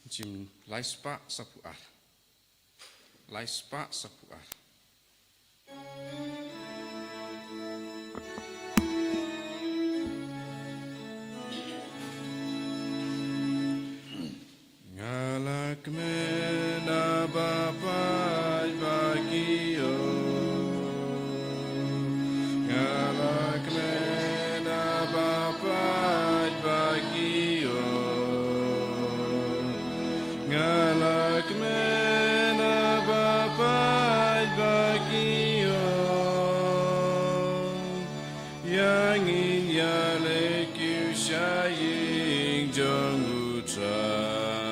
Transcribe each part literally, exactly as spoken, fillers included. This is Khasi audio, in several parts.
Jingim lai spah saphew ar. Lai spah saphew ar. Nga la kmen ha ba paid ba kyiuh. Nga la kmen ha ba paid ba kyiuh. Nga la kmen ha ba paid ba kyiuh. Ïa ngin ïaleh kiew sha ïing jong U Trai.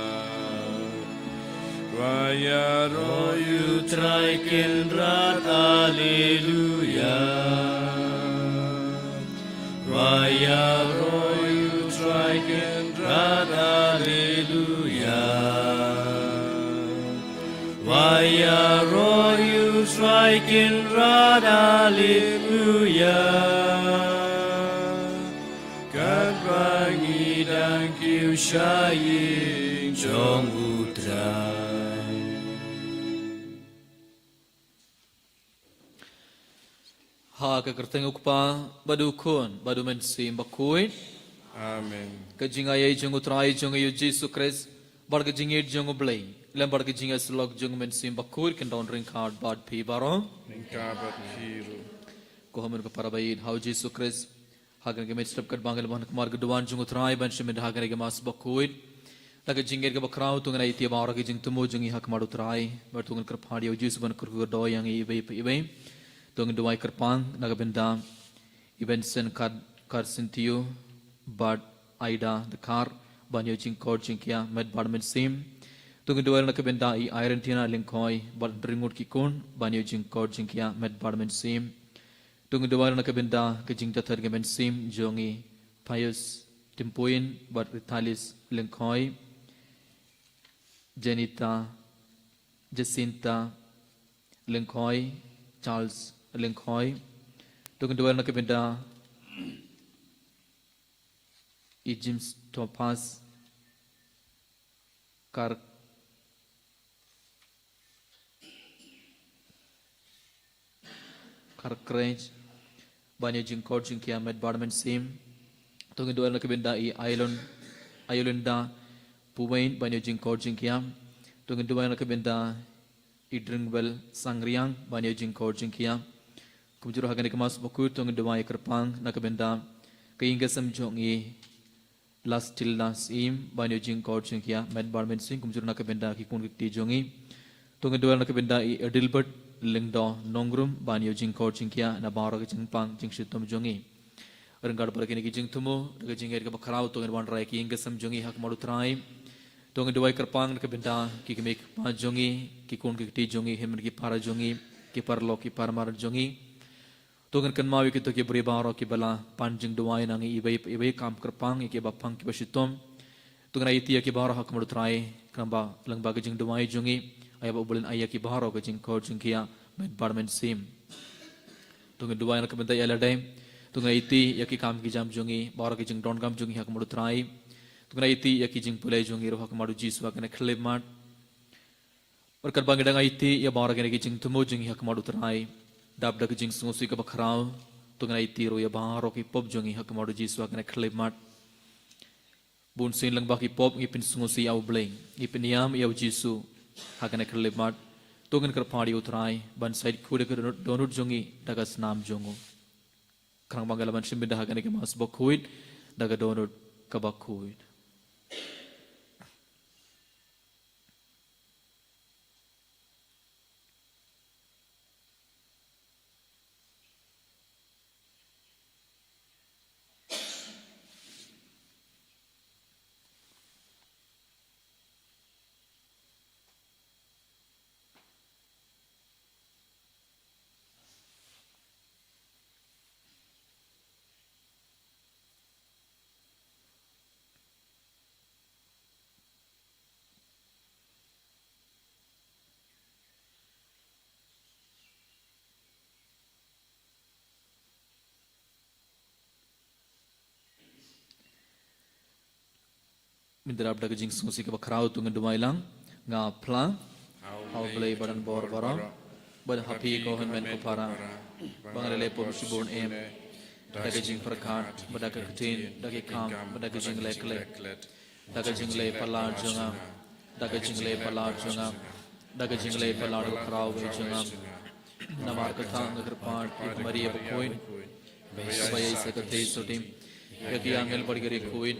Wa ïaroh ïa U Trai Kynrad, Alleluia. Wa ïaroh ïa U Trai Kynrad, Alleluia. Wa ïaroh ïa U Trai Kynrad, Alleluia. Katba ngi dang kiew sha ïing jong U Trai. Ha ka kyrteng U Kpa, bad U Khun, bad U Mynsiem Bakhuid. Amen. Ka jingaiei jong U Trai jong ngi U Jisu Khrist, bad ka jingïeit jong U Blei, lem bad ka jingïasyllok jong U Mynsiem Bakhuid, kan don ryngkat bad phi baroh. Ryngkat bad phi ruh. Ko hynmen ko para baieit ha U Jisu Khrist, ha kane ka miet step katba ngi la wan ha khmat ka duwan jong U Trai ban shim bynta ha kane ka Mass Bakhuid. Da ka jingngeit kaba khraw to ngin aiti ïa baroh ki jingthmu jong ngi ha khmat U Trai. Bad to ngin kyrpad ïa U Jisu ban kyrkhu kyrdoh ïa ngi iwei pa iwei. To ngin duwai kyrpang na ka bynta i Benson Kar, Karsintiu bad Aida Dkhar ban ïoh jingkoit jingkhiah met bad mynsiem. To ngin duwai na ka bynta i Irentina Lyngkhoi bad Ringut Kikun ban ïoh jingkoit jingkhiah met bad mynsiem. To ngin duwai na ka bynta ka jingjathad ka mynsiem jong i Pius Timpuin bad Ritalis Lyngkhoi, Janita, Jacinta Lyngkhoi, Charles Lyngkhoi. To ngin duwai na ka bynta i James Thomas Kar, Kar Krench ban ïoh jingkoit jingkhiah met bad mynsiem. To ngin duwai na ka bynta i Ailon, Ayolinda Puwain ban ïoh jingkoit jingkhiah. To ngin duwai na ka bynta i Dringwell Sangriang ban ïoh jingkoit jingkhiah. Kumjuh ruh ha kane ka Mass Bakhuid to ngin duwai kyrpang na ka bynta ka ïing ka sem jong i Lastilda Syiem ban ïoh jingkoit jingkhiah met bad mynsiem, kumjuh ruh na ka bynta ki khun ki kti jong i. To ngin duwai na ka bynta i Adelbert Lyngdoh Nongrum ban ïoh jingkoit jingkhiah na baroh ki jingpang jingshitom jong i. Ryngkat bad kine ki jingthmu, da ka jingngeit kaba khraw to ngin wanrah ïa ki ïing ki sem jong i ha khmat U Trai. To ngin duwai kyrpang na ka bynta ki kmie ki kpa jong i, ki khun ki kti jong i, hynmen ki para jong i, ki paralok ki parmar jong i. To ngin kynmaw ïa kito ki briew baroh kiba la pan jingduwai na ngi iwei pa iwei, kam kyrpang ïa kiba pang kiba shitom. To ngin aiti ïa ki baroh ha khmat U Trai, khnang ba lyngba ka jingduwai jong ngi, ai ba U Blei un ai ïa ki baroh ka jingkoit jingkhiah met bad mynsiem. To ngin duwai na ka bynta ïa lade. To ngin aiti ïa ki kam ki jam jong ngi, baroh ki jingdonkam jong ngi ha khmat U Trai. To ngin aiti ïa ki jingpule jong ngi ruh ha khmat U Jisu ha kane ka khyllipmat. Bad katba ngi dang aiti ïa baroh kine ki jingthmu jong ngi ha khmat U Trai, dap da ka jingsngewsih kaba khraw, to ngin aiti ruh ïa baroh ki pop jong ngi ha khmat U Jisu ha kane ka khyllipmat. Bunsien lyngba ki pop ngi pynsngewsih ïa U Blei, ngi pynïam ïa U Jisu ha kane ka khyllipmat. To ngin kyrpad ïa U Trai ban shait khuid ïa ka dohnud, dohnud jong ngi da ka snam jong u. Khnang ba ngi lah ban shim bynta ha kane ka Mass Bakhuid da ka dohnud kaba khuid. Mynta da ka jingsngewsih kaba khraw to ngin duwai lang. Nga phla ha U Blei badonbor baroh, bad ha phi ko hynmen ko para, ba nga la leh pop shibun em, da ka jingpyrkhat, bad da ka ktien, da ki kam, bad da ka jingleh klet, da ka jingleh palat jong nga, da ka jingleh palat jong nga, da ka jingleh palat khraw jong nga. Namar kata nga kyrpad ïa ka Maria bakhuid, ba ïa sa ka thei sodim, ïa ki angel bad ki riewkhuid,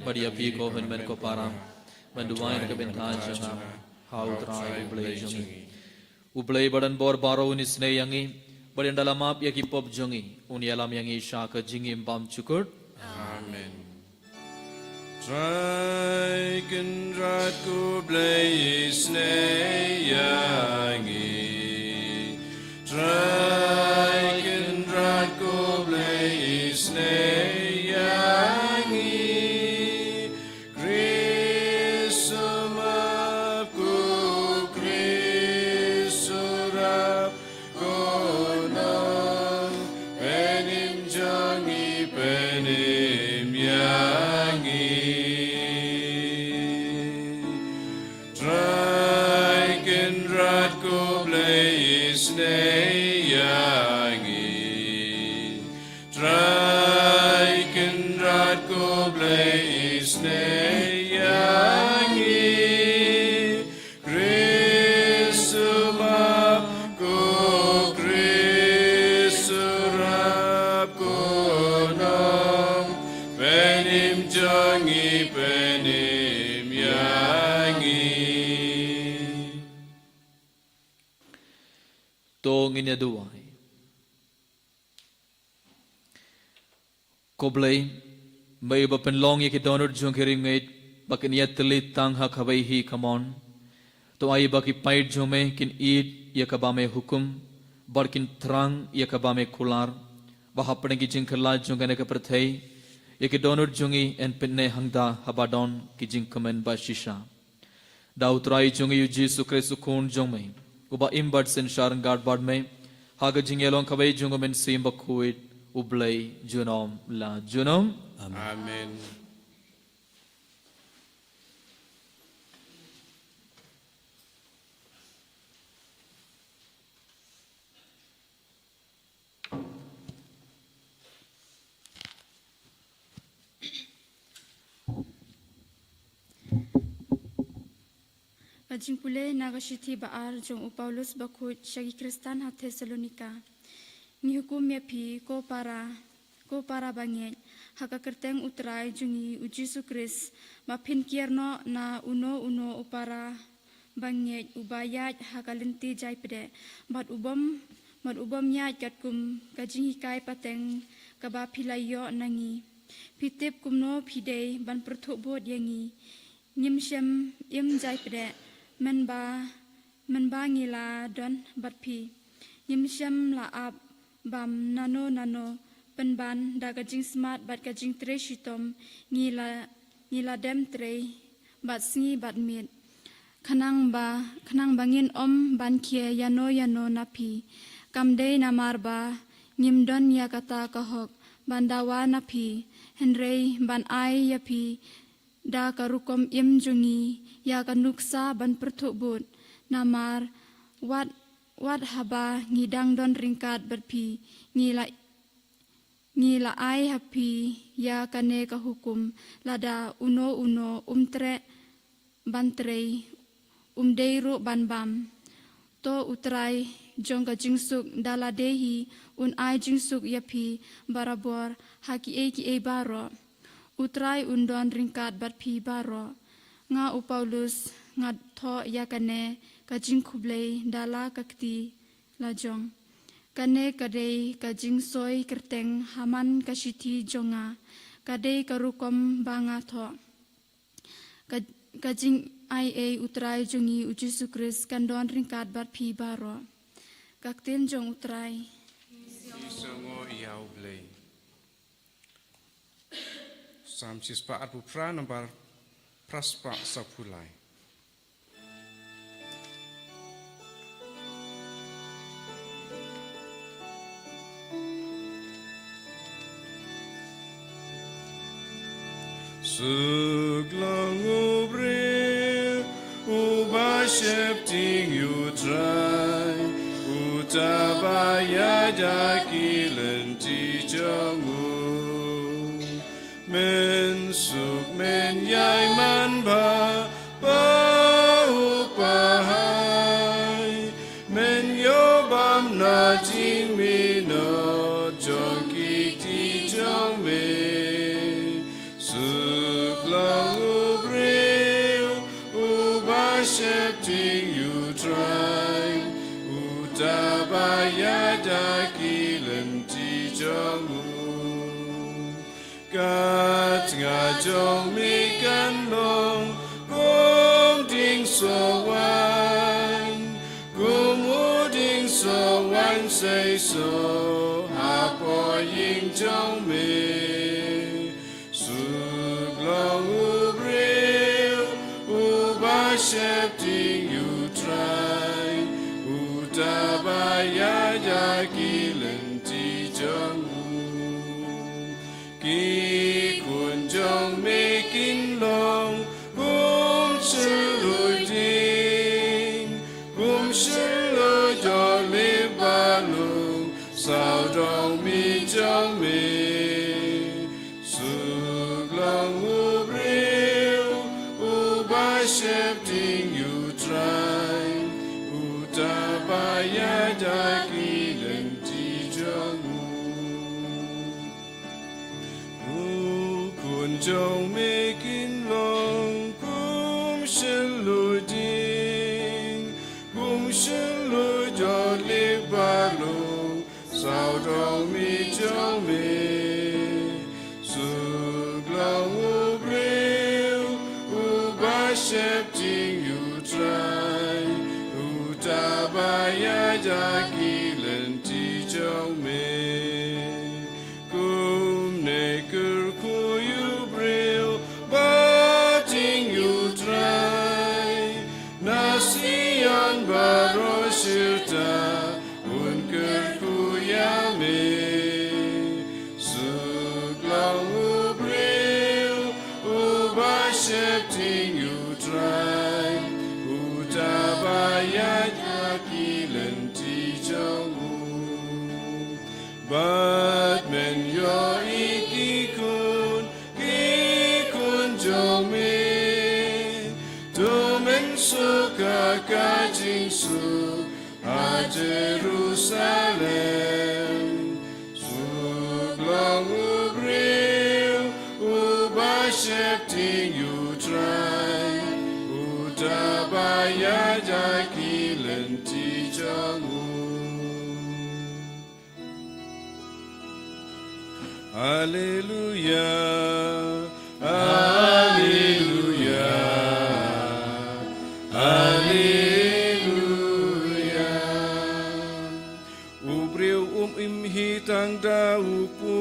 bad ïa phi ko hynmen ko para, ban duwai na ka bynta jong nga ha U Trai U Blei jong ngi. U Blei badonbor baroh un isynei ïa ngi, bad ynda la map ïa ki pop jong ngi, un ïalam ïa ngi sha ka jingim bymjukut. Amen. Trai Kynrad ko Blei isynei ïa ngi. Trai Kynrad ko Blei isynei ïa ngi. Khrist u map, ko Khrist u rap, ko nong, pynim jong ngi, pynim ïa ngi. Trai Kynrad ko Blei isynei ïa ngi. Trai Kynrad ko Blei isynei ïa ngi. Khrist u map, ko Khrist u rap, ko nong, pynim jong ngi, pynim ïa ngi. To ngin ïa duwai. Ko Blei, me uba pynlong ïa ki dohnud jong ki riewngeit ba kin ïatylli tang ha kawei hi ka mon. To ai ba ki paid jong me kin ïeit ïa kaba me hukum, bad kin thrang ïa kaba me kular, ba hapdeng ki jingkylla jong kane ka pyrthei, ïa ki dohnud jong ngi yn pynneh hangta haba don ki jingkmen ba shisha. Da U Trai jong ngi U Jisu Khrist U Khun jong me, uba im bad synshar ryngkat bad me ha ka jingïalong kawei jong U Mynsiem Bakhuid, U Blei junom la junom. Amen. Amen. Ka jingpule na ka shithi ba ar jong u Paulus bakhuid sha ki Khristan ha Thessalonika. Ngi hukum ïa phi, ko para, ko para bangeit, ha ka kyrteng U Trai jong ngi U Jisu Khrist, ba phin kiar noh na uno uno u para bangeit uba ïaid ha ka lynti jaipdeh, bad u bym, bad u bym ïaid katkum ka jinghikai pateng kaba phi la ïoh na ngi. Phi tip kumno phi dei ban pyrthuh bud ïa ngi. Ngim shym im jaipdeh, mynba, mynba ngi la don bad phi. Ngim shym la ap bam nano nano, pynban da ka jingsmat bad ka jingtrei shitom ngi la, ngi la dem trei bad sngi bad miet, khnang ba, khnang ba ngin ym ban khie ïano ïano na phi. Kam dei namar ba ngim don ïa kata ka hok ban dawa na phi, hynrei ban ai ïa phi da ka rukom im jong ngi ïa ka nuksa ban pyrthuh bud. Namar wat, wat haba ngi dang don ryngkat bad phi, ngi la, ngi la ai ha phi ïa kane ka hukum, lada uno uno um treh ban trei, um dei ruh ban bam. To U Trai jong ka jingsuk da lade hi un ai jingsuk ïa phi barabor ha kiei kiei baroh. U Trai un don ryngkat bad phi baroh. Nga u Paulus nga thoh ïa kane ka jingkhublei da la ka kti la jong. Kane ka dei ka jingsoi kyrteng ha man ka shithi jong nga. Ka dei ka rukom ba nga thoh. Ka, ka jingaiei U Trai jong ngi U Jisu Khrist kan don ryngkat bad phi baroh. Ka ktien jong U Trai. Ngi sngew ïa U Blei. Salm shispah arphew phra, nambar phra spah sawphew lai. Suk long Sheptieng ïa u Trai, uta ba ïaid ha ki lynti jong u. Men suk men ïai manbha, ba u bahai. Men ïoh bam na jingminot jong ki kti jong me. Suk long u briew uba sheptieng ïa u Trai, uta ba ïaid ha ki lynti jong u. Ka tnga jong me kan long kum dieng soh waiñ, kum u dieng soh waiñ seisoh hapoh ïing jong me. Suk long u briew uba sheptieng ïa u Trai, uta ba ïaid ha ki lynti jong u. Ki khun jong me kin long kum shynrut dieng, kum shynrut jong u Libanon, sawdong miet jong me. Suk long u briew uba sheptieng ïa u Trai, uta ba ïaid ha ki lynti jong u. U khun jong me kin long kum shynrut dieng, kum shynrut jong u Libanon, sawdong miet jong me. Suk long u briew uba sheptieng ïa u Trai, uta ba ïaid ha ki lynti jong me. Kumne kyrkhu ïa u briew ba tieng ïa u Trai. Na Sion baroh shirta un kyrkhu ïa me. Suk long u briew uba sheptieng ïa u Trai, uta ba ïaid ha ki lynti jong u. Bad men ïohi ki khun ki khun jong me. To men suk ha ka jingsuk ha Jerusalem. Suk long u briew uba sheptieng ïa u Trai, uta ba ïaid ha ki lynti jong u. Alleluia, alleluia, alleluia. U briew um im hi tang da u kpu,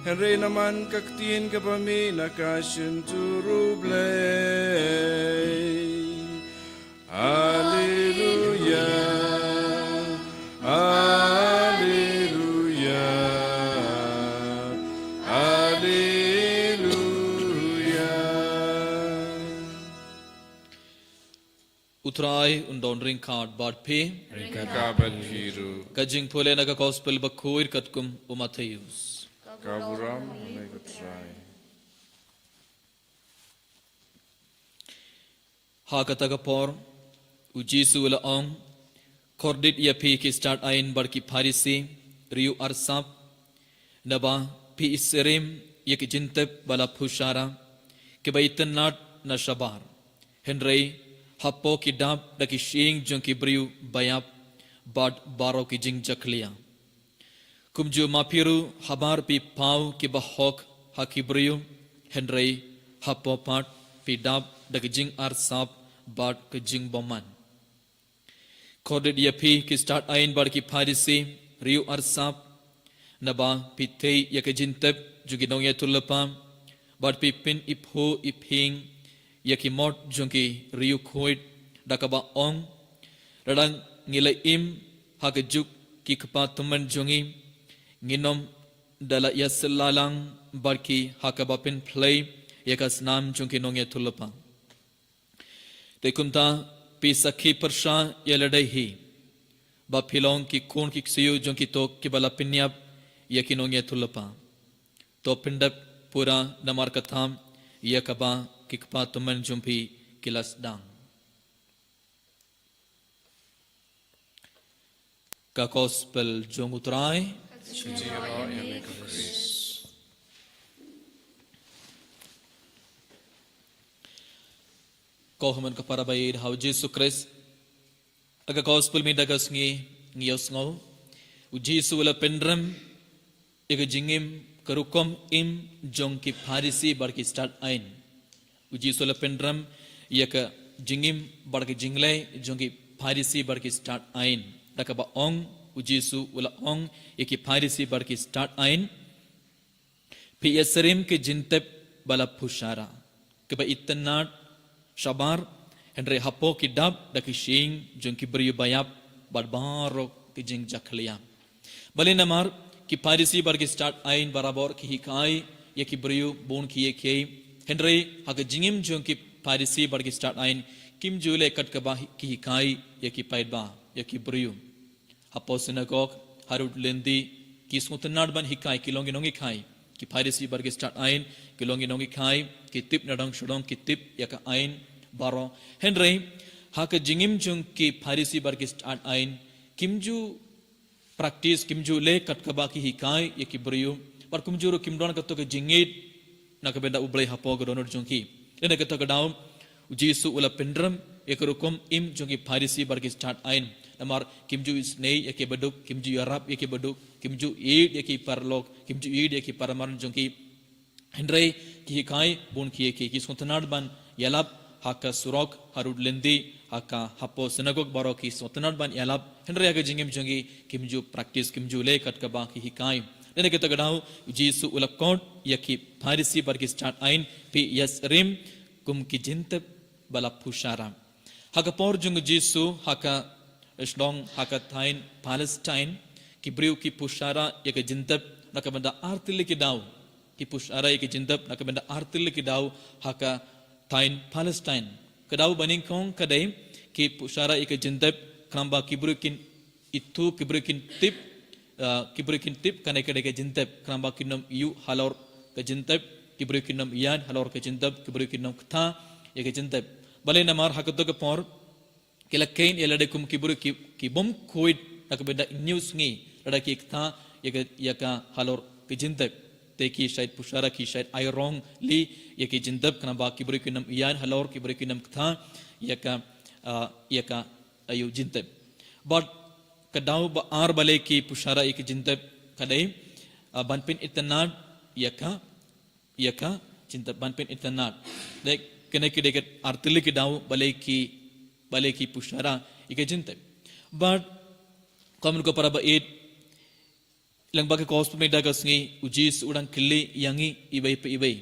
hynrei namar ka ktien kaba mih na ka shyntur U Blei. Alleluia, alleluia, alleluia. U Trai un don ryngkat bad phi. Ryngkat bad phi ruh. Ka jingpule na ka Gospel bakhuid katkum u Mathaios. Ka burom ïa me ko Trai. Ha kata ka por, u Jisu u la ong, khordit ïa phi ki stad aiñ bad ki Pharisi, riew arsap, naba phi isyriem ïa ki jingtep ba la phushara, kiba itynnad na shabar. Hynrei hapoh ki dap da ki shyieng jong ki briew baïap bad baroh ki jingjakhlia. Kumjuh ma phi ruh habar phi paw kiba hok ha ki briew, hynrei hapoh pat phi dap da ki jingarsap bad ki jingbymman. Khordit ïa phi ki stad aiñ bad ki Pharisi, riew arsap, naba phi thei ïa ki jingtep jong ki nongïathuhlypa, bad phi pyniphuh iphieng ïa ki mot jong ki riewkhuid, da kaba ong, lada ngi la im ha ka juk ki kpa tymmen jong ngi, ngin ym da la ïasylla lang bad ki ha kaba pynphlei ïa ka snam jong ki nongïathuhlypa. Te kumta, phi sakhi pyrshah ïa lade hi, ba phi long ki khun ki ksiew jong kito kiba la pynïap ïa ki nongïathuhlypa. To pyndep pura namar ka tham ïa kaba ki kpa tymmen jong phi ki la sdang. Ka Gospel jong U Trai. Shijingïaroh ïa me ko Khrist. Ko hynmen ko para baieit ha U Jisu Khrist. Ha ka Gospel mynta ka sngi ngi ïohsngew, U Jisu u la pynrem ïa ka jingim, ka rukom im jong ki Pharisi bad ki stad aiñ. U Jisu u la pynrem ïa ka jingim bad ka jingleh jong ki Pharisi bad ki stad aiñ. Da kaba ong, U Jisu u la ong ïa ki Pharisi bad ki stad aiñ, phi ïasyriem ki jingtep ba la phushara, kiba itynnad shabar, hynrei hapoh ki dap da ki shyieng jong ki briew baïap bad baroh ki jingjakhlia. Balei? Namar ki Pharisi bad ki stad aiñ barabor ki hikai ïa ki briew bun khie khie, hynrei ha ka jingim jong ki Pharisi bad ki stad aiñ, kim ju leh kat kaba ki hikai ïa ki paidbah, ïa ki briew. Hapoh synagog, harud lynti, ki sngewtynnad ban hikai, ki long ki nonghikai. Ki Pharisi bad ki stad aiñ ki long ki nonghikai, ki tip nadong shadong, ki tip ïa ka aiñ baroh. Hynrei ha ka jingim jong ki Pharisi bad ki stad aiñ, kim ju practice, kim ju leh kat kaba ki hikai ïa ki briew, bad kumjuh ruh kim don kato ka jingïeit na ka bynta U Blei hapoh ka dohnud jong ki. Te na kata ka daw U Jisu u la pynrem ïa ka rukom im jong ki Pharisi bad ki stad aiñ. Namar kim ju isynei ïa ki baduk, kim ju ïarap ïa ki baduk, kim ju ïeit ïa ki paralok, kim ju ïeit ïa ki paraman jong ki. Hynrei ki hikai bun khie khie, ki sngewtynnad ban ïalap ha ka surok, harud lynti, ha ka, hapoh synagog baroh ki sngewtynnad ban ïalap, hynrei ha ka jingim jong ki kim ju practice, kim ju leh kat kaba ki hikai. Te na kata ka daw U Jisu u la khot ïa ki Pharisi bad ki stad aiñ, phi ïasyriem kum ki jingtep ba la phushara. Ha ka por jong U Jisu ha ka shnong, ha ka thaiñ Palestine, ki briew ki phushara ïa ka jingtep na ka bynta ar tylli ki daw. Ki phushara ïa ka jingtep na ka bynta ar tylli ki daw ha ka thaiñ Palestine. Ka daw banyngkong ka dei ki phushara ïa ka jingtep khnang ba ki briew kin ithuh, ki briew kin tip, ah, ki briew kin tip kane ka dei ka jingtep, khnang ba kin ym ïoh halor ka jingtep, ki briew kin ym ïaid halor ka jingtep, ki briew kin ym kta ïa ka jingtep. Balei? Namar ha kato ka por ki la kheiñ ïa lade kum ki briew ki, ki bym khuid na ka bynta hynñiew sngi lada ki kta ïa ka, ïa ka halor ka jingtep. Te ki shait phushara, ki shait ai rong lih ïa ka jingtep khnang ba ki briew kin ym ïaid halor, ki briew kin ym kta ïa ka, ah, ïa ka aïu jingtep. Bad ka daw ba ar balei ki phushara ïa ka jingtep ka dei, ah, ban pynitynnad ïa ka, ïa ka jingtep, ban pynitynnad. Dei, kane ka dei ka ar tylli ki daw balei ki, balei ki phushara ïa ka jingtep. Bad ko hynmen ko para baieit, lyngba ka Gospel mynta ka sngi, U Jisu u dang kylli ïa ngi iwei pa iwei.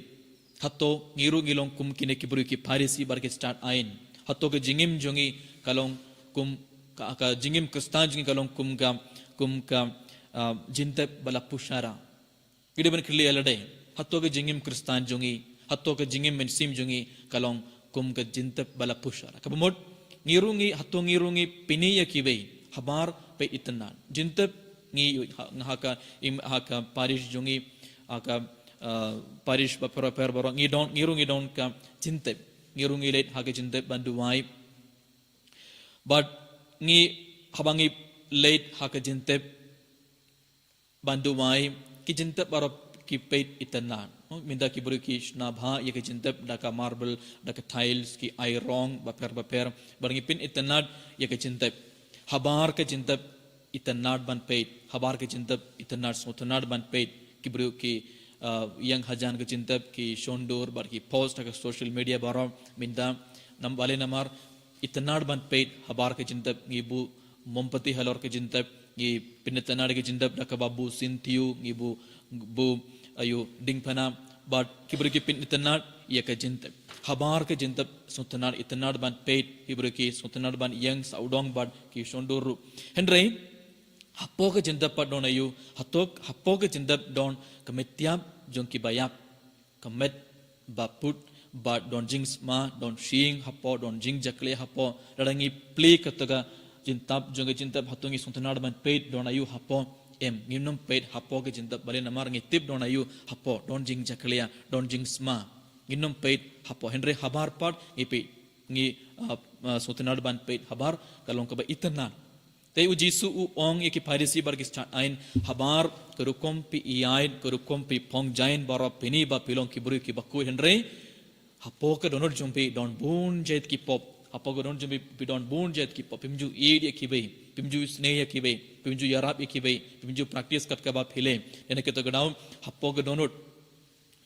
Hato ngi ruh ngi long kum kine ki briew ki Pharisi bad ki stad aiñ? Hato ka jingim jong ngi ka long kum ka, ka jingim Khristan jong ngi ka long kum ka, kum ka, ah, jingtep ba la phushara? Ngi dei ban kylli ïa lade, hato ka jingim Khristan jong ngi, hato ka jingim mynsiem jong ngi ka long kum ka jingtep ba la phushara? Kaba mut, ngi ruh ngi, hato ngi ruh ngi pyni ïa kiwei habar peit itynnad? Jingtep ngi ha, ha ka im, ha ka parish jong ngi, ha ka, ah, parish bapher bapher baroh ngi don, ngi ruh ngi don ka jingtep. Ngi ruh ngi leit ha ka jingtep ban duwai. Bad ngi, haba ngi leit ha ka jingtep ban duwai, ki jingtep baroh ki peit itynnad. Oh, mynta ki briew ki shna bha ïa ka jingtep da ka marble, da ka tiles, ki ai rong bapher bapher, bad ngi pynitynnad ïa ka jingtep. Habar ka jingtep itynnad ban peit, habar ka jingtep itynnad, sngewtynnad ban peit. Ki briew ki, ah, ïeng hajan ka jingtep, ki shon dur bad ki post ha ka social media baroh mynta. Namar balei? Namar itynnad ban peit habar ka jingtep, ngi buh mombati halor ka jingtep, ngi pynitynnad ïa ka jingtep da kaba buh syntiew, ngi buh, buh aïu, diengphna, bad ki briew ki pynitynnad ïa ka jingtep. Habar ka jingtep sngewtynnad, itynnad ban peit, ki briew ki sngewtynnad ban ïeng sawdong bad ki shon dur ruh. Hynrei hapoh ka jingtep pat don aïu? Hato hapoh ka jingtep don ka met ïap jong kiba ïap, ka met ba put Bad don jingsma, don shing hapoh, don jingjakhlia hapoh. Lada ngi plie kato ka jingtap jong ka jingtep, hato ngi sngewtynnad ban peit don aïu hapoh? Em, ngim nym peit hapoh ka jingtep, balei? Namar ngi tip don aïu hapoh, don jingjakhlia, don jingsma. Ngim nym peit hapoh, hynrei habar pat ngi peit, ngi, ah, ah, sngewtynnad ban peit habar ka long kaba itynnad. Te u Jisu u ong ïa ki Pharisi bad ki stad aiñ, habar ka rukom phi ïaid, ka rukom phi phong jaiñ baroh pyni ba phi long ki briew kiba khuid, hynrei hapoh ka dohnud jong phi don bun jait ki pop. Hapoh ka dohnud jong phi, phi don bun jait ki pop. Phim ju ïeit ïa kiwei, phim ju isynei ïa kiwei, phim ju ïarap ïa kiwei, phim ju practice kat kaba phi leh. Ïa kito ki daw, hapoh ka dohnud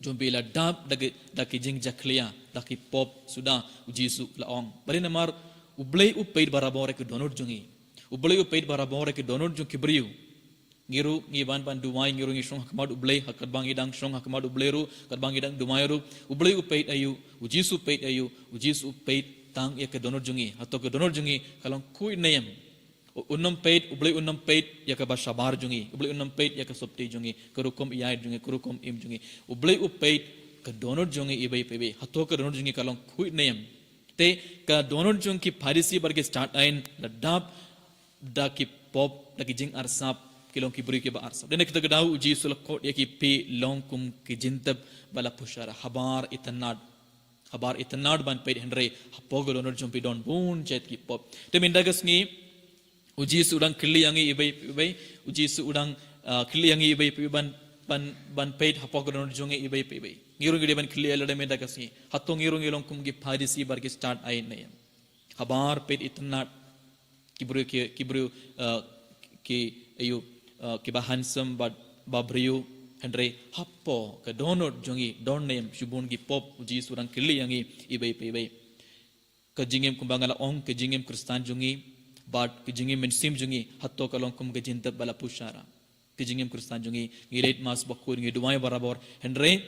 jong phi la dap da ki, da ki jingjakhlia, da ki pop suda, u Jisu u la ong. Balei? Namar U Blei u peit barabor ïa ki dohnud jong ngi. U Blei u peit barabor ïa ki dohnud jong ki briew. Ngi ruh ngi wan ban duwai, ngi ruh ngi shong ha khmat U Blei, ha katba ngi dang shong ha khmat U Blei ruh, katba ngi dang duwai ruh. U Blei u peit aïu, u Jisu u peit aïu, u Jisu u peit tang ïa ka dohnud jong ngi. Hato ka dohnud jong ngi ka long khuid ne em? U, un nym peit, U Blei un nym peit ïa kaba shabar jong ngi. U Blei un nym peit ïa ka sopti jong ngi, ka rukom ïaid jong ngi, ka rukom im jong ngi. U Blei u peit ka dohnud jong ngi iwei pa iwei. Hato ka dohnud jong ngi ka long khuid ne em? Te ka dohnud jong ki Pharisi bad ki stad aiñ la dap da ki pop, da ki jingarsap, ki long ki briew kiba arsap. Dei na kito ki daw u Jisu u la khot ïa ki, phi long kum ka jingtep ba la pyrshah, habar itynnad. Habar itynnad ban peit, hynrei hapoh ka dohnud jong phi don bun jait ki pop. Te mynta ka sngi u Jisu u dang kylli ïa ngi iwei pa iwei, u Jisu u dang, ah, kylli ïa ngi iwei pa iwei ban, ban, ban peit hapoh ka dohnud jong ngi iwei pa iwei. Ngi ruh ngi dei ban kylli ïa lade mynta ka sngi, hato ngi ruh ngi long kum ki Pharisi bad ki stad aiñ ne em? Habar peit itynnad, ki briew ki, ki briew, ah, ki aïu, ah, kiba handsome bad ba briew, hynrei hapoh ka dohnud jong ngi don ne em shibun ki pop? U Jisu u dang kylli ïa ngi iwei pa iwei. Ka jingim, kumba nga la ong, ka jingim Khristan jong ngi bad ka jingim mynsiem jong ngi, hato ka long kum ka jingtep ba la pyrshah? Ka jingim Khristan jong ngi, ngi leit Mass bakhuid, ngi duwai barabor, hynrei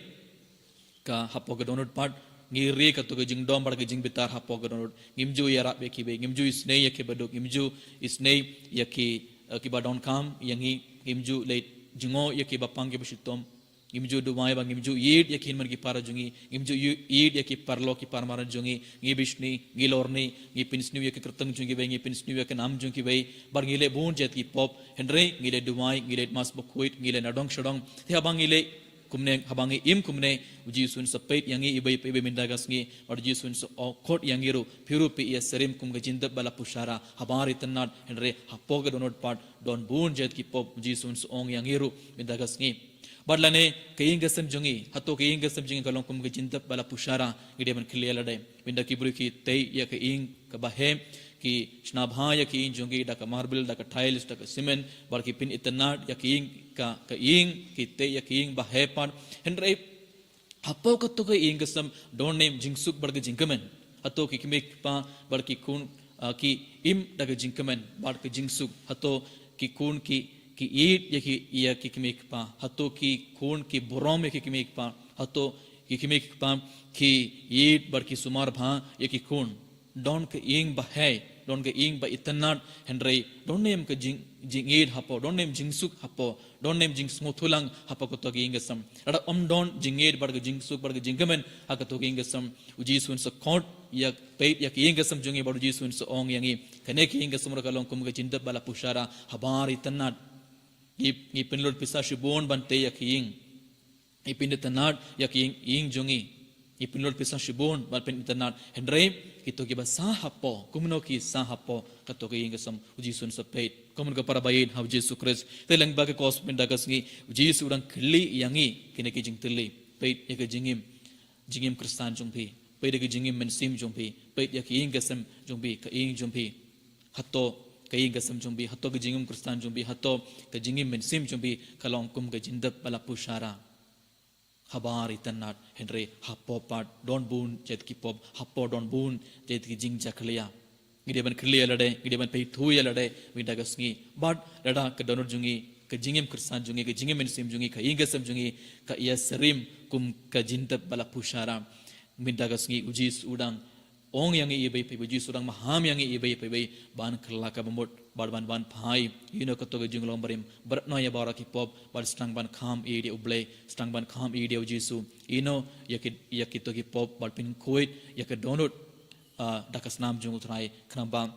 ka hapoh ka dohnud pat ngi ri kato ka jingdom bad ka jingbitar hapoh ka dohnud. Ngim ju ïarap ïa kiwei, ngim ju isynei ïa kiba duk, ngim ju isynei ïa ki, eh, kiba donkam ïa ngi, ngim ju leit jngoh ïa kiba pang kiba shitom. Ngim ju duwai bad ngim ju ïeit ïa ki hynmen ki para jong ngi, ngim ju ïe-, ïeit ïa ki paralok ki paramaran jong ngi, ngi bishni, ngi lorni, ngi pynsniew ïa ki kyrteng jong kiwei, ngi pynsniew ïa ka nam jong kiwei, bad ngi leh bun jait ki pop, hynrei ngi leh duwai, ngi leh Mass bakhuid, ngi leh nadong shadong. Te haba ngi leh kumne, haba ngi im kumne, u Jisu un sa peit ïa ngi iwei pa iwei mynta ka sngi, bad u Jisu un sa khot ïa ngi ruh, phi ruh phi ïasyriem kum ka jingtep ba la pyrshah, habar itynnad, hynrei hapoh ka dohnud pat don bun jait ki pop, u Jisu un sa ong ïa ngi ruh mynta ka sngi. Bad lane ka ïing ka sem jong ngi, hato ka ïing ka sem jong ngi ka long kum ka jingtep ba la pyrshah? Ngi dei ban kylli ïa lade. Mynta ki briew ki tei ïa ka ïing kaba heh, ki shna bha ïa ka ïing jong ki da ka marble, da ka tiles, da ka cement, bad ki pynitynnad ïa ka ïing, ka, ka ïing, ki tei ïa ka ïing ba heh pat. Hynrei hapoh kato ka ïing ka sem don ne em jingsuk bad ka jingkmen? Hato ki kmie ki kpa bad ki khun, ah, ki im da ka jingkmen bad ka jingsuk? Hato ki khun ki, ki ïeit ïa ki, ïa ki kmie ki kpa? Hato ki khun ki burom ïa ki kmie ki kpa? Hato ki kmie ki kpa ki ïeit bad ki sumar bha ïa ki khun? Don ka ïing ba heh, don ka ïing ba itynnad, hynrei don ne em ka jing, jingïeit hapoh, don ne em jingsuk hapoh, don ne em jingsngewthuh lang hapoh kato ka ïing ka sem? Lada ym don jingïeit bad ka jingsuk bad ka jingkmen ha kato ka ïing ka sem, u Jisu un sa khot ïa, peit ïa ka ïing ka sem jong ngi bad u Jisu un sa ong ïa ngi, kane ka ïing ka sem ruh ka long kum ka jingtep ba la pyrshah, habar itynnad. Ngi, ngi pynlut pisa shibun ban tei ïa ka ïing. Ngi pynitynnad ïa ka ïing, ïing jong ngi. Ngi pynlut pisa shibun ban pynitynnad. Hynrei kito kiba sah hapoh, kumno ki sah hapoh kato ka ïing ka sem? U Jisu un sa peit. Ko mon ko para ba ïeit ha u Jisu Khrist, te lyngba ka Gospel mynta ka sngi, u Jisu u dang kylli ïa ngi kine ki jingkylli. Peit ïa ka jingim, jingim Khristan jong phi. Peit ïa ka jingim mynsiem jong phi. Peit ïa ka ïing ka sem jong phi, ka ïing jong phi. Hato ka ïing ka sem jong phi, hato ka jingim Khristan jong phi, hato ka jingim mynsiem jong phi ka long kum ka jingtep ba la pyrshah? Habar itynnad, hynrei hapoh pat don bun jait ki pop, hapoh don bun jait ki jingjakhlia. Ngi dei ban kylli ïa lade, ngi dei ban pyrthuh ïa lade mynta ka sngi. Bad lada ka dohnud jong ngi, ka jingim Khristan jong ngi, ka jingim mynsiem jong ngi, ka ïing ka sem jong ngi ka ïasyriem kum ka jingtep ba la pyrshah, mynta ka sngi u Jisu u dang ong ïa ngi iwei pa iwei, Jisu dang maham ïa ngi iwei pa iwei ban kylla ka bamut bad ban ban phai ïa kito ki jinglong barim, bret noh ïa baroh ki pop bad sdang ban kham ïa U Blei, sdang ban kham ïa U Jisu. Ïa kito ki pop bad pynkhuid ïa ka dohnud, ah, da ka snam jong U Trai, khnang ba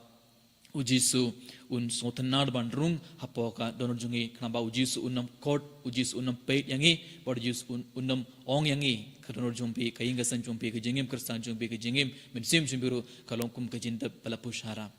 U Jisu un sngewtynnad ban rung hapoh ka dohnud jong ngi, khnang ba U Jisu un ym kot, U Jisu un ym peit ïa ngi, bad U Jisu un, un ym ong ïa ngi, ka dohnud jong phi, ka ïing ka sem jong phi, ka jingim Khristan jong phi, ka jingim mynsiem jong phi ruh ka long kum ka jingtep ba la pyrshah.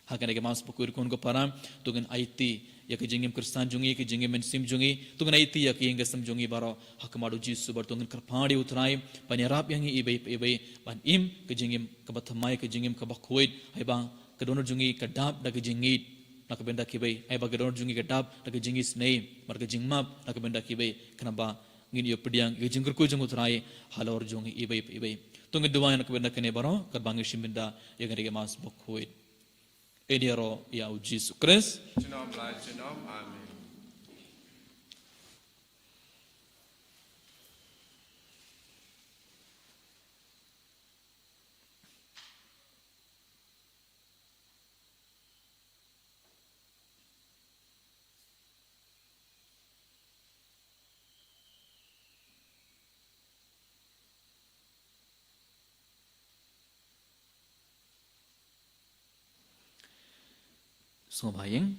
Ha kane ka Mass Bakhuid, ko hynmen ko para, to ngin aiti ïa ka jingim Khristan jong ngi, ka jingim mynsiem jong ngi, to ngin aiti ïa ka ïing ka sem jong ngi baroh ha khmat U Jisu, bad to ngin kyrpad ïa U Trai ban ïarap ïa ngi iwei pa iwei ban im ka jingim kaba thymmai, ka jingim kaba khuid, haba ka dohnud jong ngi ka dap da ka jingngeit na ka bynta kiwei, haba ka dohnud jong ngi ka dap da ka jingisynei bad ka jingmap na ka bynta kiwei, khnang ba ngin ïoh pdiang ïa ka jingkyrkhu jong U Trai halor jong ngi iwei pa iwei. To ngin duwai na ka bynta kane baroh katba ngi shim bynta ïa kane ka Mass Bakhuid. Ïaroh ïa U Jisu Khrist. Junom la junom. Amen. Sngewbha ïing.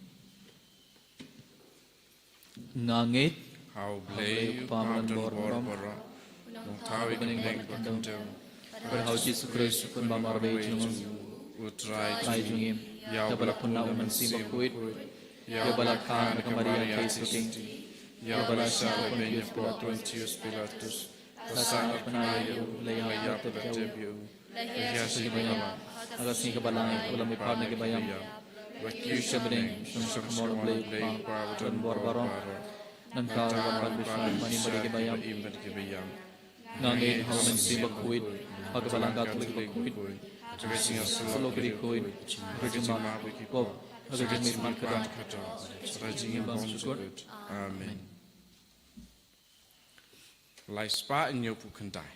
Nga ngeit ha U Blei U Kpa badonbor baroh, U Nongthaw ïa ki bneng bad ki khyndew, bad ha U Jisu Khrist, U Khun bamar jong U Trai jong ngi, ïa uba la pynlah u Mynsiem Bakhuid, ïa uba la kha na ka Maria Theisotti, ïa uba la shah lehbeiñ hapoh Pontius Pilatus, la sahnarphna ïa u, la ïap, la tep ïa u, la hiar sha ki baïap, ha ka sngi kaba lai u la mihpat na ki baïap, la kiew sha bneng, shong sha ka khmat U Blei U Kpa badonbor baroh. Nangta u wan ban bishar ïa ki mane bad ïa ki baïap. Nga ngeit ha U Mynsiem Bakhuid, ha ka Balang Katholik bakhuid, ha ka jingïasyllok bakhuid, ha ka jingmap ki pop, ha ka jingmihpat ka doh, ha ka jingim bymjukut. Amen. Lai spah hynñiewphew khyndai.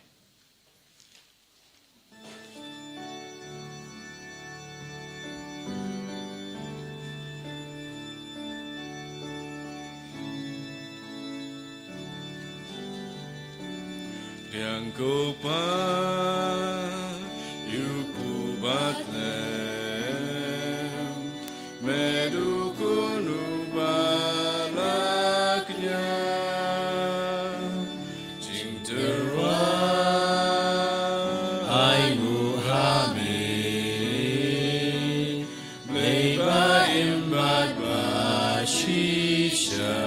Pdiang ko Pa, ïa u Kpu Bathlem, me dei u Khun uba la kñia. Jingtyrwa ai nguh ha me, Blei ba im bad ba shisha.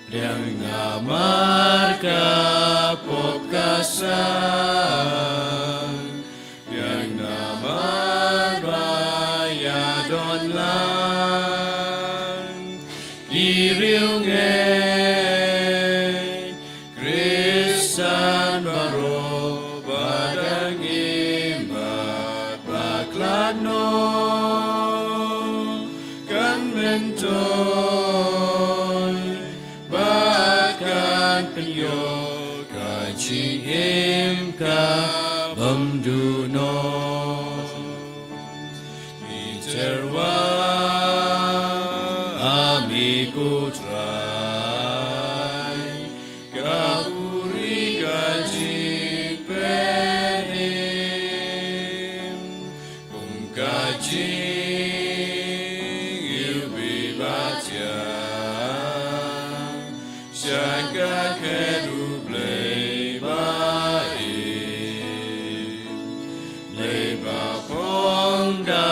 Pdiang namar ka pop ka sang, pdiang namar ba ïadon lang ki riewngeit Khristan baroh ba dang im bad ba khlad noh. Kan myntoi ba kan pynïoh ka jingim ka bym duh noh. Ngi tyrwa ha me ko Trai, ka buri ka jingpynim, kum ka jingïohi ba thiang sha ka khet U Blei ba im, Blei ba phong da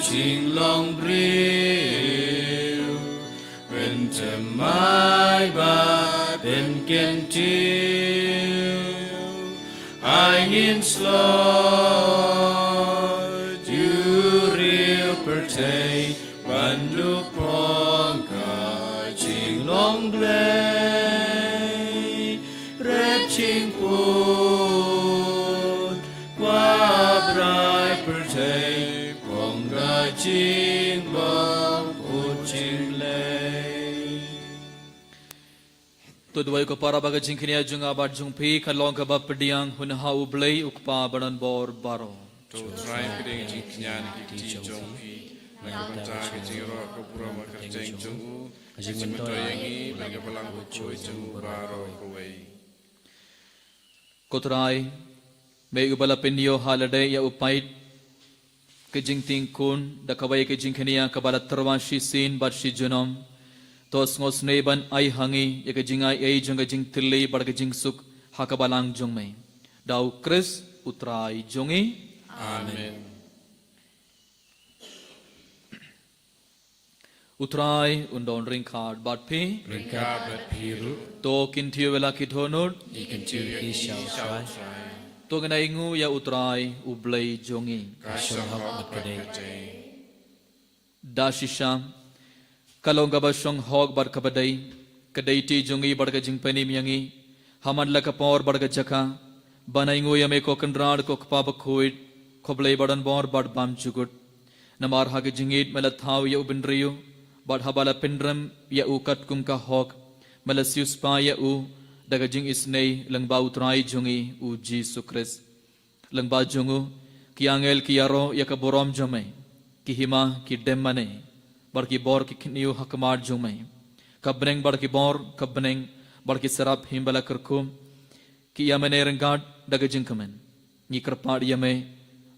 jinglong briew, pynthymmai bad pynkyntiew. Ai ngin slot ïa u riew pyrthei ban duh phong ka jinglong Blei. Red jingput, Kpa Brai pyrthei, phong ka jingbymhun jingleh. To duwai ko para ba ka jingkñia jong nga bad jong phi kan long kaba pdiang hun ha U Blei U Kpa badonbor baroh. To Trai pdiang jingkñia na ki kti jong phi, na ka bynta ka jingïaroh ka burom ka kyrteng jong u, ka jingmyntoi ïa ngi bad ka balang bakhuid jong u baroh kawei. Ko Trai, me uba la pynïoh ha lade ïa u paid ka jingtieng khun da kawei ka jingkñia kaba la tyrwa shisien bad shi junom. To sngewsynei ban ai ha ngi ïa ka jingai ei jong ka jingtylli bad ka jingsuk ha ka balang jong me. Da U Khrist U Trai jong ngi. Amen. U Trai un don ryngkat bad phi. Ryngkat bad phi ruh. To kyntiew ïa la ki dohnud. Ngi kyntiew ïa ki sha U Trai. To ngin ainguh ïa U Trai U Blei jong ngi. Ka shong hok bad ka dei. Da shisha ka long kaba shong hok bad kaba dei, ka dei ti jong ngi bad ka jingpynim ïa ngi ha man la ka por bad ka jaka ban ainguh ïa me ko Kynrad ko Kpa bakhuid, ko Blei badonbor bad bymjukut. Namar ha ka jingïeit me la thaw ïa u bynriew, bad haba la pynrem ïa u katkum ka hok me la siewspah ïa u da ka jingisynei lyngba U Trai jong ngi U Jisu Khrist. Lyngba jong u ki angel ki ïaroh ïa ka burom jong me, ki hima ki dem mane bad ki bor ki khynñiuh ha khmat jong me. Ka bneng bad ki bor, ka bneng bad ki serap hima ba la kyrkhu ki ïa mane ryngkat da ka jingkmen. Ngi kyrpad ïa me,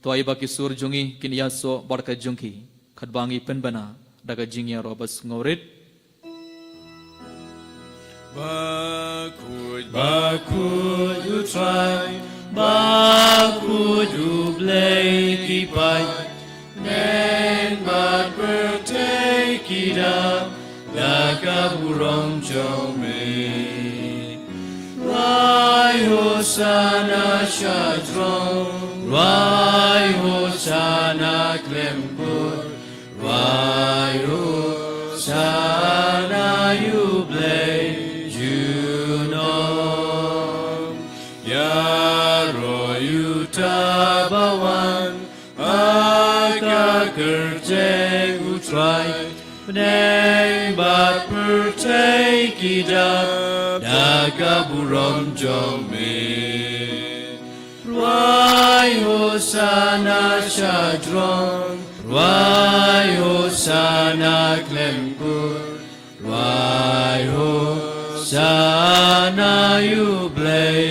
to ai ba ki sur jong ngi kin ïasoh bad ka jong ki, katba ngi pynbna da ka jingïaroh ba sngewrit. Bakhuid, bakhuid U Trai, bakhuid U Blei ki paid, bneng bad pyrthei ki dap da ka burom jong me. Rwai Hosana sha jrong, rwai Hosana khlem kur, rwai Hosana ïa U Blei junom. Ïaroh ïa uta ba wan ha ka kyrteng U Trai, bneng bad pyrthei ki dap da ka burom jong me. Rwai Hosana sha jrong, rwai Hosana khlem kur, rwai Hosana ïa U Blei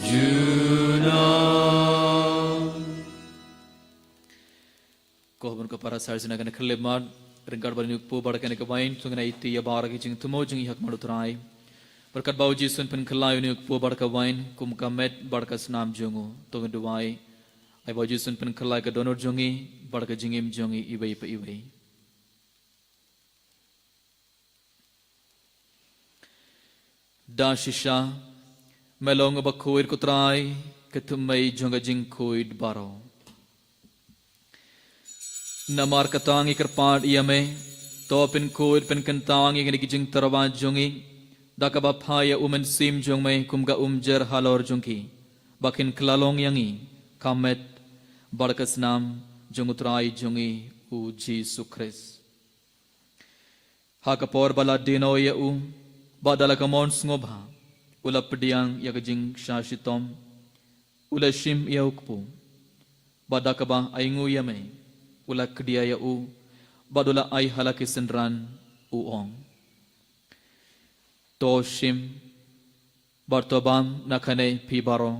junom. Ko bun ko para, sa shisien ngin ïa khyllipmat ryngkat ban ïa u kpu bad kane ka wain, to ngin ïa aiti ïa baroh ki jingthmu jong ngi ha khmat U Trai. Bad katba U Jisu un pynkhlaiñ ïa u kpu bad ka wain kum ka met bad ka snam jong u, to ngin duwai. Ai ba U Jisu un pynkhlaiñ ka dohnud jong ngi bad ka jingim jong ngi iwei pa iwei. Da shisha me long uba khuid ko Trai, ka thymmei jong ka jingkhuid baroh. Namar kata ngi kyrpad ïa me, to pynkhuid pynkyntang ïa kine ki jingtyrwa jong ngi da kaba phai ïa u Mynsiem jong me kum ka umjer halor jong ki, ba kin kylla long ïa ngi ka met bad ka snam jong U Trai jong ngi U Jisu Khrist. Ha ka por ba la die noh ïa u, bad da la ka mon sngewbha u la pdiang ïa ka jingshah shitom, u la shim ïa u kpu, bad da kaba ainguh ïa me u la kdiah ïa u, bad u la ai ha la ki synran, u ong: To shim bad to bam na kane phi baroh,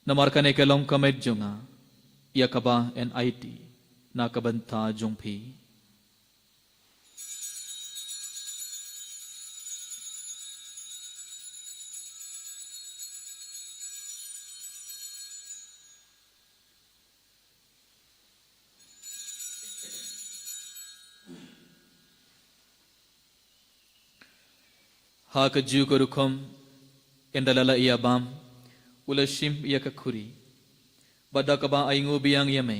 namar kane ka long ka met jong nga, ïa kaba yn aiti na ka bynta jong phi. Ha kajuh ka rukom, ynda la lah ïa bam, u la shim ïa ka khuri, bad da kaba ainguh biang ïa me,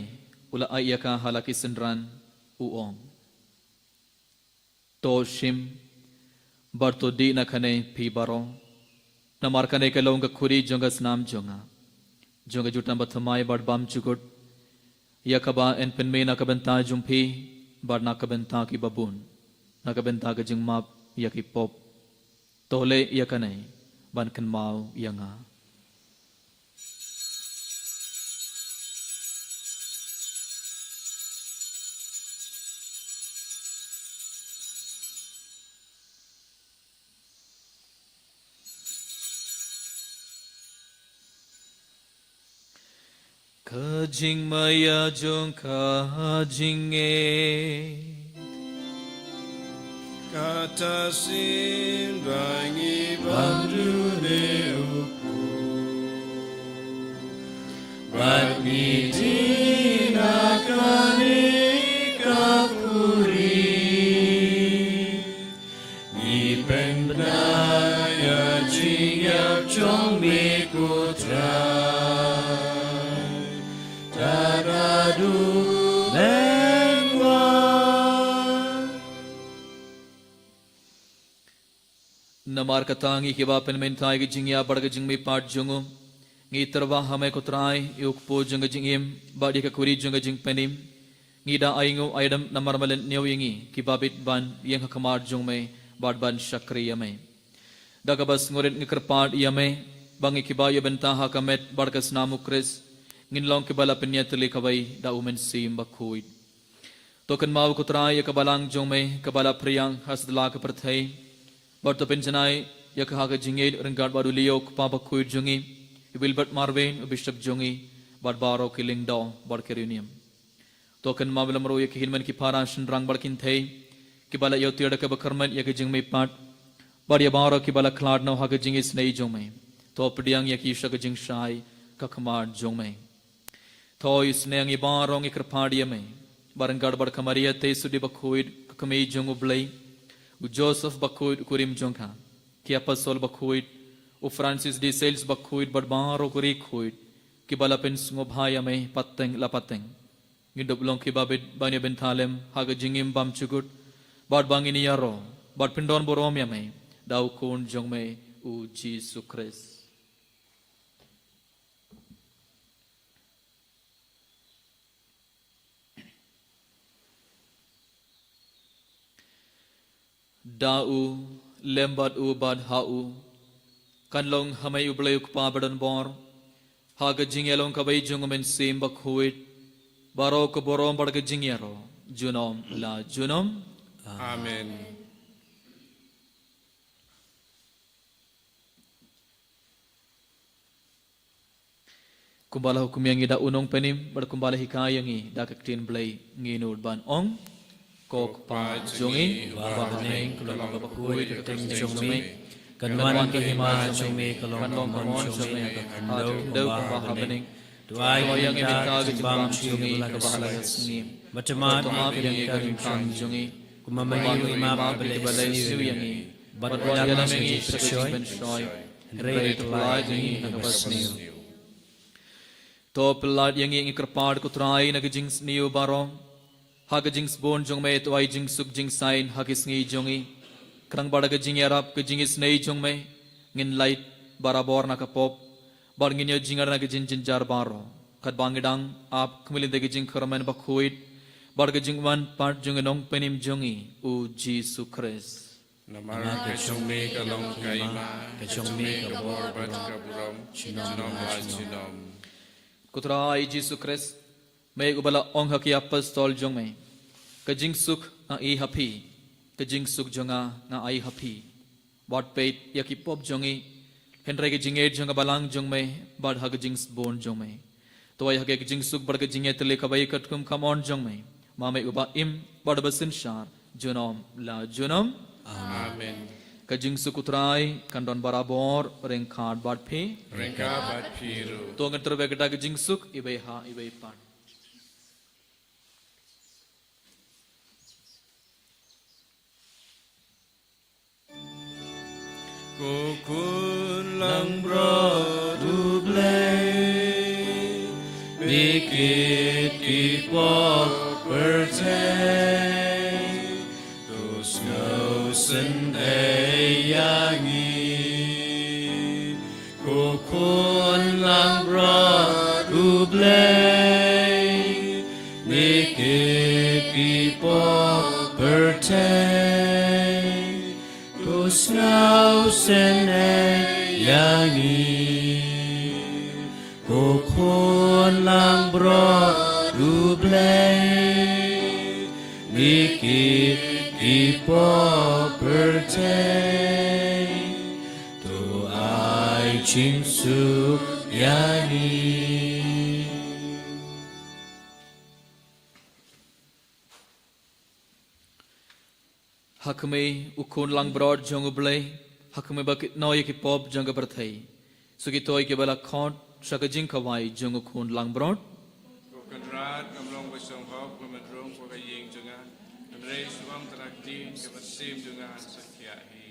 u la ai ïa ka ha la ki synran, u ong: To shim bad to dih na kane phi baroh, namar kane ka long ka khuri jong ka snam jong nga, jong ka jutang bathymmai bad bymjukut, ïa kaba yn pynmih na ka bynta jong phi bad na ka bynta kiba bun, na ka bynta ka jingmap ïa ki pop. To leh ïa kane ban kynmaw ïa nga. Ka jingmaïa jong ka jingngeit. Kata shisien ba ngi bam dune u Blei, bad ngi die na kane ka khuri. Ngi pynbna ïa ka jingïap jong me ko Trai, tad haduh mynwan. Namar kata ngi kiba pynmynta ïa ka jingïap bad ka jingmihpat jong u, ngi tyrwa ha me ko Trai, ïa u kpu jong ka jingim bad ïa ka khuri jong ka jingpynim. Ngi da ainguh aidam namar me leh hynñiew ïa ngi kiba bit ban ïeng ha khmat jong me bad ban shakri ïa me. Da kaba sngewrit ngi kyrpad ïa me ba ngi kiba ïoh bynta ha ka met bad ka snam u Khrist, ngin long kiba la pynïatylli kawei da u Mynsiem Bakhuid. To kynmaw ko Trai ïa ka balang jong me kaba la phriang ha satlak ka pyrthei, bad to pynjanai ïa ka ha ka jingïeit ryngkat bad u Leo u kpa bakhuid jong ngi, i Wilbert Marwein u bishop jong ngi, bad baroh ki lyngdoh bad ki riewniam. To kynmaw me lem ruh ïa ki hynmen ki para shynrang bad kynthei kiba la ïoh tiar da kaba kyrmen ïa ka jingmihpat, bad ïa baroh kiba la khlad noh ha ka jingisynei jong me. To pdiang ïa ki sha ka jingshai ka khmat jong me. To isynei ïa ngi baroh ngi kyrpad ïa me, bad ryngkat bad ka Maria Theisotti bakhuid ka kmie jong u Blei, u Joseph bakhuid u kurim jong ka, ki apostol bakhuid, u Francis de Sales bakhuid bad baroh ki riewkhuid kiba la pynsngewbha ïa me pateng la pateng. Ngin dup long kiba bit ban ïa bynta lem ha ka jingim bymjukut, bad ba ngin ïaroh bad pyndonburom ïa me da u Khun jong me u Jisu Khrist. Da u, lem bad u bad ha u, kan long ha me u Blei u Kpa badonbor, ha ka jingïalong kaba ïeit jong u Mynsiem Bakhuid, baroh ka burom bad ka jingïaroh junom la junom. Amen. Kumba la hukum ïa ngi da u Nongpynim, bad kumba la hikai ïa ngi da ka ktien Blei, ngin nud ban ong: Ko Kpa jong ngi uba ha bneng, ka long kaba khuid ka kyrteng jong me, kan wan ka hima jong me, kan long ka mon jong me ha ka khyndew kumba ha bneng. To ai ïa ngi mynta ka jingbam jong ngi kaba ha la ka sngi, bad to map ïa ngi ka jingkhang jong ngi, kumba ma ngi ruh ngi map ïa kiba leh sniew ïa ngi, bad wat ïalam ïa ngi sha ka jingpynshoi, hynrei to pynlait ïa ngi na kaba sniew. To pynlait ïa ngi, ngi kyrpad ko Trai, na ka jingsniew baroh. Ha ka jingsbun jong me to ai jingsuk jingsaiñ ha ki sngi jong ngi, khnang ba da ka jingïarap ka jingisynei jong me ngin lait barabor na ka pop, bad ngin ïoh jingïarap na ka jingjynjar baroh, katba ngi dang ap khmih lynti ka jingkyrmen bakhuid bad ka jingwan pat jong u Nongpynim jong ngi u Jisu Khrist. Namar ka jong me ka long ka hima, ka jong me ka bor bad ka burom, junom la junom. Ko Trai Jisu Khrist, me uba la ong ha ki apostol jong me: Ka jingsuk nga ai ha phi, ka jingsuk jong nga nga ai ha phi. Wat peit ïa ki pop jong ngi, hynrei ka jingïeit jong ka balang jong me, bad ha ka jingsbun jong me to ai ha ngi ka jingsuk bad ka jingïatylli kaba ïeit katkum ka mon jong me, ma me uba im bad uba synshar junom la junom. Amen. Ka jingsuk u Trai kan don barabor ryngkat bad phi. Ryngkat bad phi ruh. To ngin tyrwa da ka jingsuk iwei ha iwei pat. Ko Khun langbrot U Blei, me kit ki pop pyrthei, to sngewsynei ïa ngi. Ko Khun langbrot U Blei, me kit ki pop pyrthei, to Sngewsynei ïa ngi, ko khun langbrot U Blei, mi kit ki pop pyrthei, to ai jingsuk ïa ngi. Ha khmih, u khun langbrot jong U Blei, ha khmih ba kit noh ïa ki pop jong ka pyrthei. Sa kito kiba la khot sha ka jingkhawai jong u khun langbrot. Ko Kynrad, ngam long ba sngewhok, ngam rung ko ka ïing jong nga. Hynrei shu ong tang ktien, ka mynsiem jong nga sa khiah hi.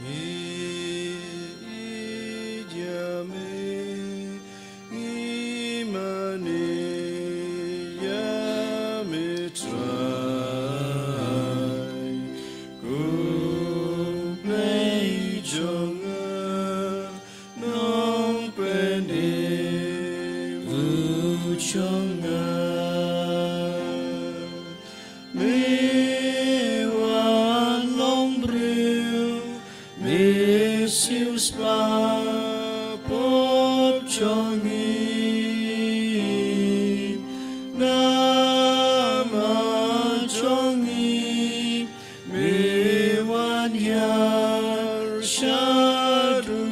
Ngi ïeit ïa me, ngi mane ïa me Trai. Ko Blei jong nga, Nongpynim u jong nga. Me wan long briew, me siew spah pop jong ngi. Namar jong ngi, me wan hiar shaduh.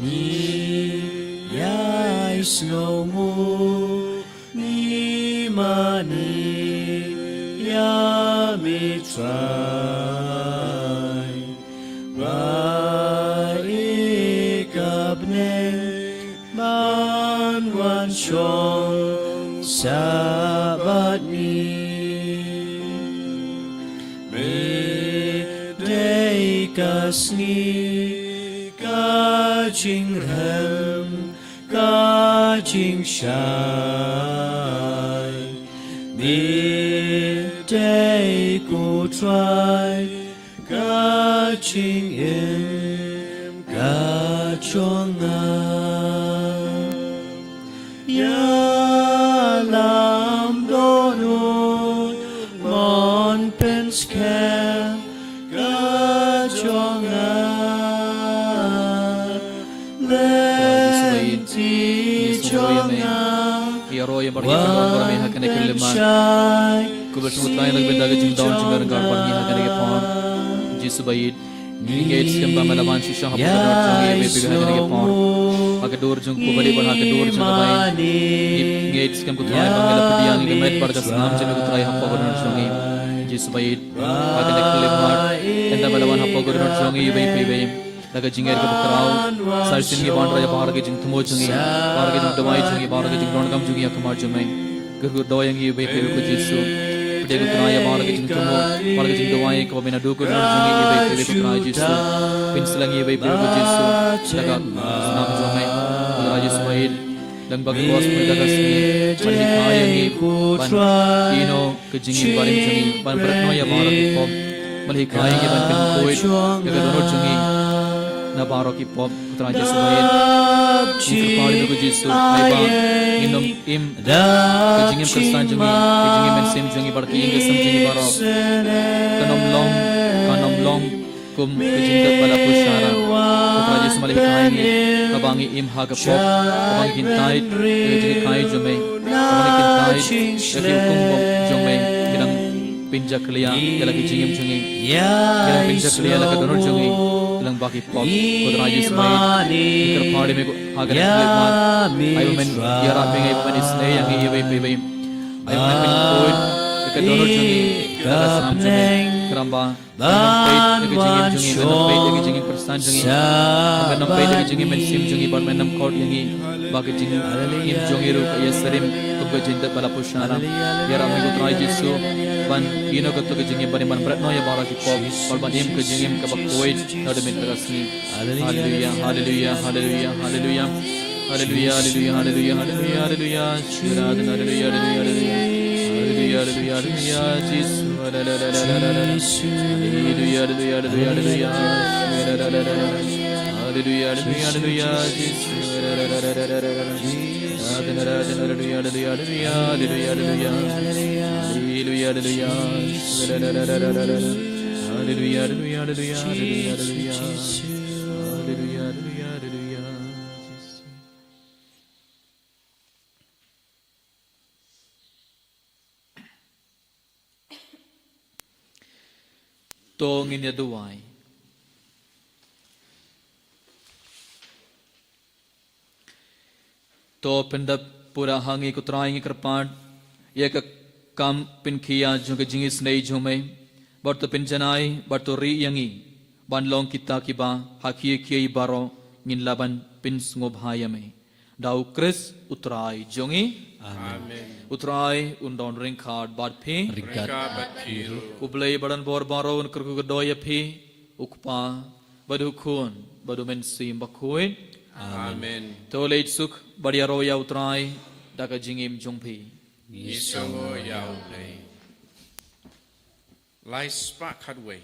Ngi ïai sngewnguh, ngi mane ïa me Trai. Ba dong sah bad ngi. Me dei ka sngi, ka jingrhem, ka jingshai. Me dei ko Trai, ka jingim ka jong nga. Ïalam dohnud mon pynskhem ka jong nga. Lynti jong nga. Ïaroh ïa Maria ka don bor me ha kane ka khyllipmat. Khublei shibun Trai na ka bynta ka jingdon jingryngkat bad ngi ha kane ka por. Jisu ba ïeit. Ngi ngeit skhem ba me la wan shisha hapoh ka dur jong ngi ba ïeit ha kane ka por. Ha ka dur jong u kpa bad ha ka dur jong ka bai. Ngi ngeit skhem ko Trai ba me la pdiang ïa ka met bad ka snam jong u Trai hapoh ka dur jong ngi. Jisu ba ïeit. Ha kane ka khyllipmat. Ynda me la wan hapoh ka dur jong ngi ba ïeit. Da ka jingngeit kaba khraw, sa shisien ngi wanrah ïa baroh ki jingthmu jong ngi, baroh ki jingduwai jong ngi, baroh ki jingdonkam jong ngi ha khmat jong me. Kyrkhu kyrdoh ïa ngi iwei pa iwei ko Jisu. Pdiang ko Trai ïa baroh ki jingthmu, baroh ki jingduwai kaba me naduh ka dohnud jong ngi iwei pa iwei ko Trai Jisu. Pynslem ïa ngi iwei pa iwei ko Jisu. Da ka snam jong me, ko Trai Jisu ba ïeit. Lem bad ka bos me da ka sngi, ban hikai ïa ngi, ban ïehnoh ka jingim barim jong ngi, ban pynrem noh ïa baroh ki pop. Me la hikai ïa ngi ban pynkhuid ïa ka dohnud jong ngi na baroh ki pop, ko Trai Jisu ba ïeit. Ngi kyrpad ïa me ko Jisu, ai ba ngin ym im ka jingim khristan jong ngi, ka jingim mynsiem jong ngi bad ka ïing ka sem jong ngi baroh. Kan ym long, kan ym long kum ka jingdep ba la pyrshah. Ko Trai Jisu, me la hikai ïa ngi, kaba ngi im ha ka pop, kaba ngi kyntait ïa ka jinghikai jong me, kaba ngi kyntait ïa ki hukum jong me, ngi dang pynjakhlia ïa la ka jingim jong ngi, ngi dang pynjakhlia ïa la ka dohnud jong ngi, ngi dang ba ki pop. Ko Trai Jisu, ngi kyrpad ïa me ha kane ka khyllipmat, ai ba men ïarap ïa ngi, ai ba men isynei ïa ngi iwei pa iwei. Ai ba men pynkhuid ïa ka dohnud jong ngi, ïa ka snam jong ngi, khnang ba men ym peit ïa ka jingim jong ngi, men ym peit ïa ka jingim khristan jong ngi. Men ym peit ïa ka jingim mynsiem jong ngi, bad men ym khot ïa ngi ba ka jingim jong ngi ruh ka ïasyriem kum ka jingdep ba la pyrshah. Ïarap me ko Trai Jisu ban ïehnoh kato ka jingim, ban im ban pynrem noh ïa baroh ki pop, bad ban im ka jingim kaba khuid na ka bynta ka sngi. Haleluia, haleluia, haleluia, haleluia. Haleluia, haleluia, haleluia, haleluia, haleluia. Haleluia, haleluia, haleluia, haleluia. Haleluia, haleluia, haleluia, Jisu. Haleluia, haleluia, haleluia, haleluia. Haleluia, haleluia, haleluia, Jisu. Haleluia, haleluia, haleluia, haleluia. Haleluia, haleluia. Haleluia, haleluia, haleluia, haleluia, haleluia. Haleluia, haleluia, haleluia. To ngin ïa duwai. To pyndep pura ha ngi ko Trai, ngi kyrpad ïa ka kam pynkhia jong ka jingisynei jong me, bad to pynjanai, bad to ri ïa ngi ban long kita kiba ha kiei kiei baroh ngin lah ban pynsngewbha ïa me. Da u Khrist u Trai jong ngi. Amen. U Trai un don ryngkat bad phi. Ryngkat bad phi ruh. U Blei ba don bor baroh un kyrkhu kyrdoh ïa phi, u Kpa, bad u Khun, bad u Mynsiem Bakhuid. Amen. To leit suk bad ïaroh ïa u Trai da ka jingim jong phi. Ngi sngewnguh ïa u Blei. Lai spah khatwei.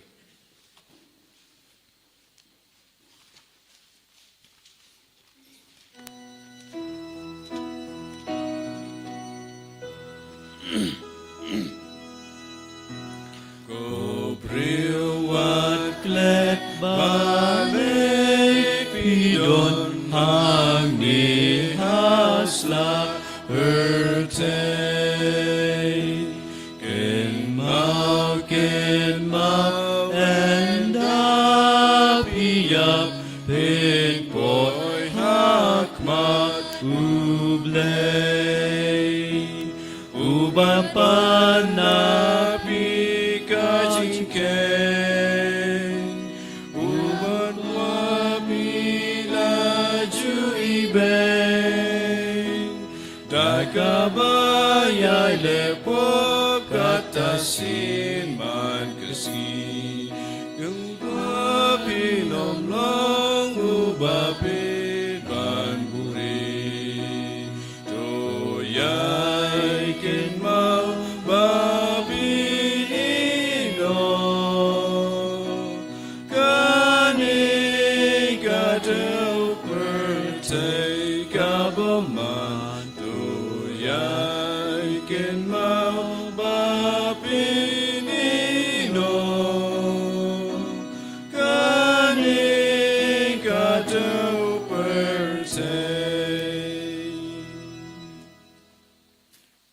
Ko briew wat klet ba me phi don hangne ha slap pyrthei. Kynmaw, kynmaw, ynda phi ïap phin poi ha khmat u Blei, uba pan na phi ka jingkheiñ, uba wan phi la ju ibeiñ. Da Leh pop kata sien man ka sngi, kumba phin ym long uba pynban buhrieh. To ïai kynmaw ba phin ïehnoh. Kane ka dewpyrthei kaba man, to ïai kynmaw ba phin ïehnoh. Kane ka dewpyrthei.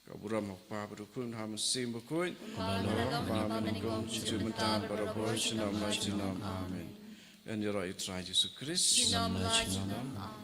Ka burom ha u Kpa bad u Khun bad ha u Mynsiem Bakhuid. Kumba la long, kumba mynnyngkong, mynta, barabor, junom la junom. Amen. Ïaroh ïa u Trai Jisu Khrist. Junom la junom. Amen.